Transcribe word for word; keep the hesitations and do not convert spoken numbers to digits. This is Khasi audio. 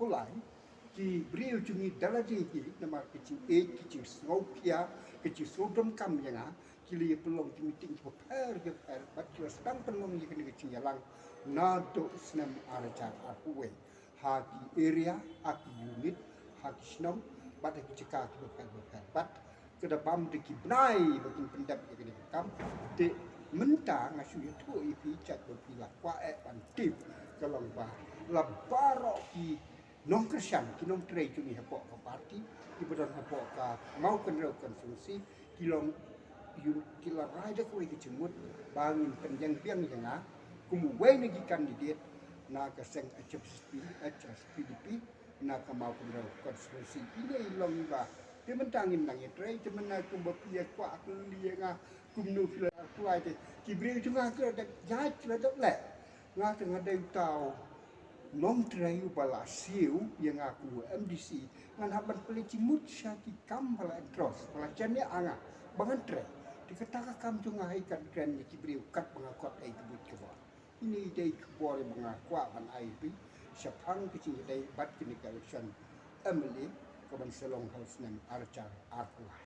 Lai, ki briew jong ngi da lade hi namar ki jingïeit, ki jingsngewkhia, ki jingsngewdom kam ïa nga, ki la ïa pynlong ki meeting kiba pher kiba pher bad ki la sdang pynlong ïa kane ka jingïalang naduh snem ar hajar arphew wei ha ki area, ha ki unit, ha ki shnong bad ha ki jaka kiba pher kiba pher bad ka da bam da ki bnai ba kin pyndep ïa kane ka kam. Te mynta nga shu ïathuh ïa phi jait ba phi la kwah eh ban tip, ka long ba la baroh ki nongkyrshan, ki nongtrei jong ngi hapoh ka party, kiba don hapoh ka Mawkynrew constituency, ki long ïa, ki la rai da kawei ka jingmut ba ngin pynïeng biang ïa nga kum uwei na ki candidate na ka seng H S P, H S P D P na ka Mawkynrew constituency. Ine i long ba te mynta ngin nang ïatrei, te mynta kumba phi ïa kwah kylli ïa nga kumno phi la apply, te ki briew jong nga ki la dep ïaid, ki la dep leh. Nga te nga dei uta u nongtrei uba la siew ïa nga kum u M D C. Ngan hap ban pynleit jingmut sha ki kam ba la entrust, ba la jan ïa nga ba ngan trei. Te kata ka kam jong nga hi kan kren ïa ki briew katba nga kot ei ka buit ka bor. Ine i dei i khubor ba nga kwah ban ai phi shaphang ka jingïadei bad kane ka election M L A kaban sa long ha u snem ar hajar arphew lai.